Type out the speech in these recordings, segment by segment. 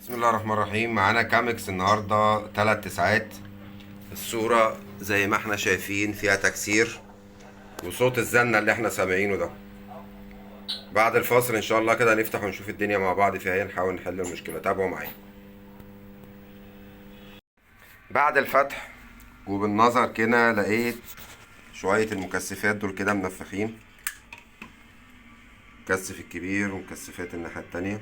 بسم الله الرحمن الرحيم. معانا كامكس النهارده 3 تسعات. الصورة زي ما احنا شايفين فيها تكسير وصوت الزنة اللي احنا سامعينه ده. بعد الفاصل ان شاء الله كده نفتح ونشوف الدنيا مع بعض فيها ايه، نحاول نحل المشكلة. تابعوا معايا. بعد الفتح وبالنظر كده لقيت شوية المكثفات دول كده منفخين، مكثف الكبير ومكثفات الناحية التانية.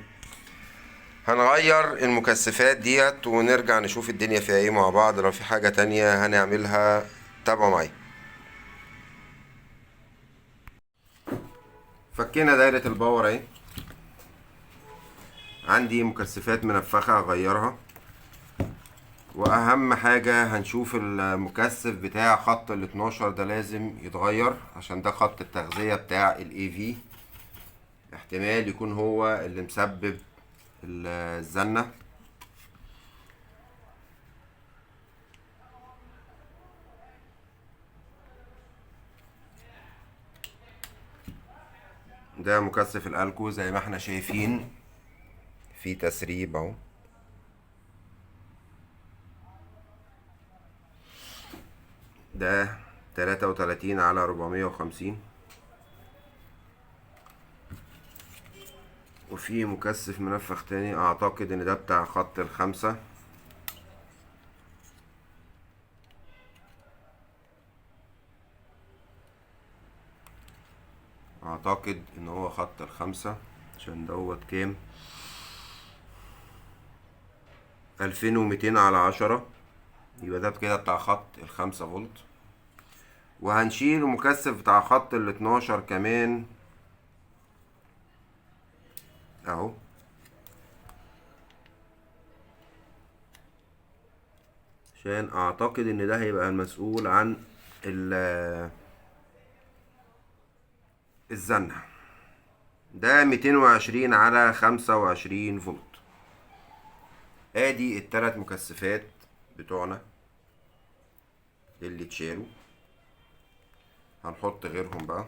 هنغير المكثفات ديت ونرجع نشوف الدنيا فيها ايه مع بعض. لو في حاجة تانية هنعملها تابعوا معايا. فكينا دايرة ال power اهي، عندي مكثفات منفخة هغيرها، واهم حاجة هنشوف المكثف بتاع خط ال 12 ده لازم يتغير، عشان ده خط التغذية بتاع ال AV، احتمال يكون هو اللي مسبب الزنة. ده مكثف الالكو زي ما احنا شايفين في تسريب اهو. ده 33 على 450. وفي مكثف منفخ تاني اعتقد ان ده بتاع خط الخمسة. اعتقد ان هو خط الخمسة، عشان دوت كام؟ 2200 على 10، يبقى ده كده بتاع خط الخمسة فولت. وهنشيل المكثف بتاع خط ال 12 كمان اهو. عشان اعتقد ان ده هيبقى المسؤول عن الزنة. ده 220 على 25 فولت. ادي التلات مكثفات بتوعنا اللي اتشالوا، هنحط غيرهم بقى.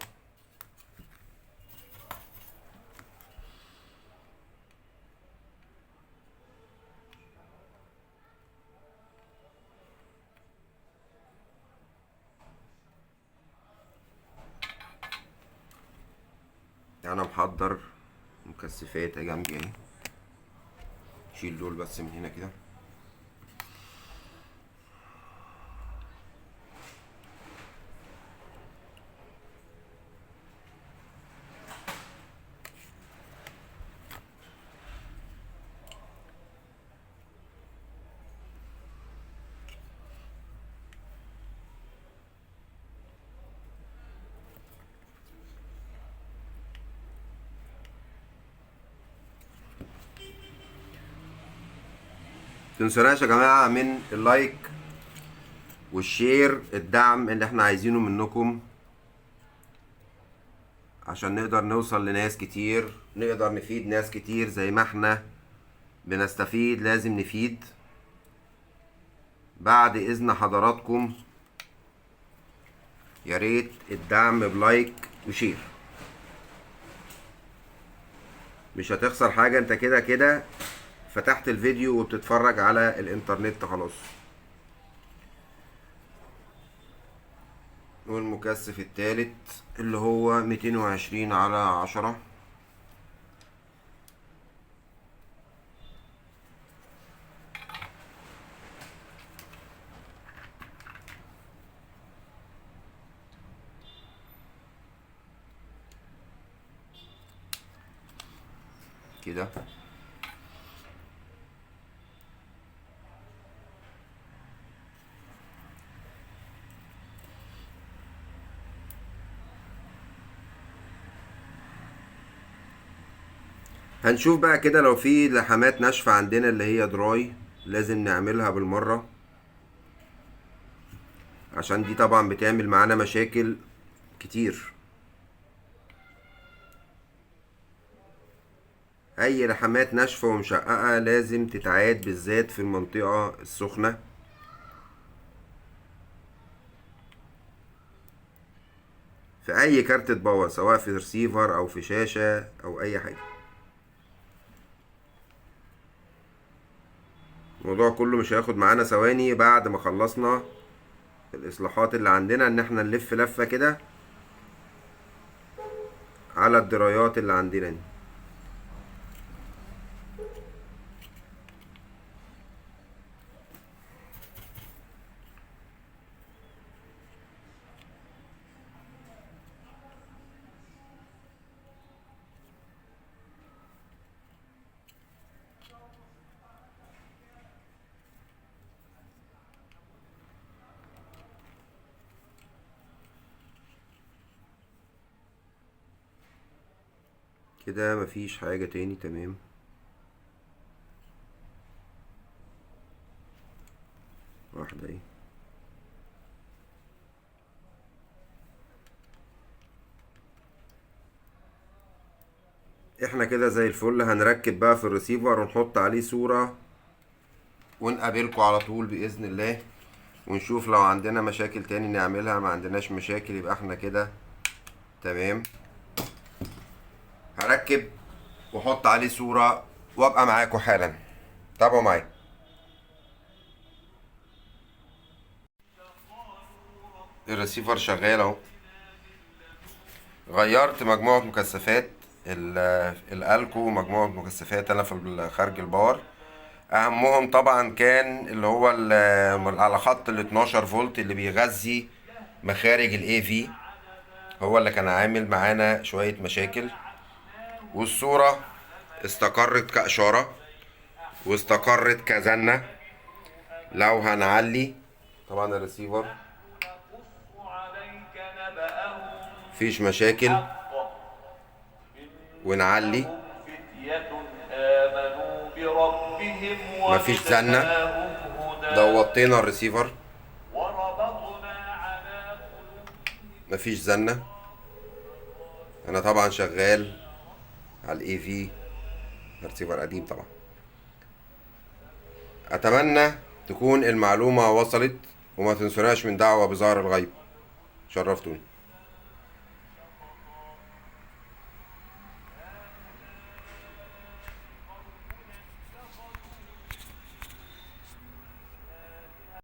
انا محضر مكثفات جنبي اهي، شيل دول بس من هنا كده. متنسوناش يا جماعة من ال like وال share، الدعم اللي احنا عايزينه منكم عشان نقدر نوصل لناس كتير، نقدر نفيد ناس كتير. زي ما احنا بنستفيد لازم نفيد. بعد اذن حضراتكم يا ريت الدعم ب like و share، مش هتخسر حاجة، انت كده كده فتحت الفيديو وبتتفرج على الانترنت خلاص. والمكثف التالت اللي هو 220 على 10. كده هنشوف بقى كده لو في لحمات ناشفة عندنا اللي هي دراي لازم نعملها بالمرة، عشان دي طبعا بتعمل معانا مشاكل كتير. اي لحمات ناشفة ومشققة لازم تتعاد، بالذات في المنطقة السخنة. في اي كارت power، سواء في ريسيفر او في شاشة او اي حاجة. الموضوع كله مش هياخد معانا ثواني بعد ما خلصنا الاصلاحات اللي عندنا، ان احنا نلف لفة كده على الدرايات اللي عندنا دي. كده مفيش حاجة تاني. تمام. واحدة ايه. احنا كده زي الفل. هنركب بقى في الريسيفر ونحط عليه صورة ونقابلكم على طول بإذن الله، ونشوف لو عندنا مشاكل تاني نعملها. ما عندناش مشاكل يبقى احنا كده تمام. هركب واحط عليه صورة وابقى معاكم حالا. تابعوا معايا. الريسيفر شغال اهو. غيرت مجموعة مكثفات الالكو ومجموعة مكثفات انا في خارج ال power. اهمهم طبعا كان اللي هو على خط ال 12 فولت اللي بيغذي مخارج ال AV، هو اللي كان عامل معانا شوية مشاكل. والصورة استقرت كإشارة واستقرت كزنة. لو هنعلي طبعا الريسيفر مفيش مشاكل، ونعلي مفيش زنة. دوطينا الريسيفر مفيش زنة. انا طبعا شغال على ال AV، ريسيفر قديم طبعا. اتمنى تكون المعلومة وصلت، وما تنسوناش من دعوة بظهر الغيب. شرفتوني.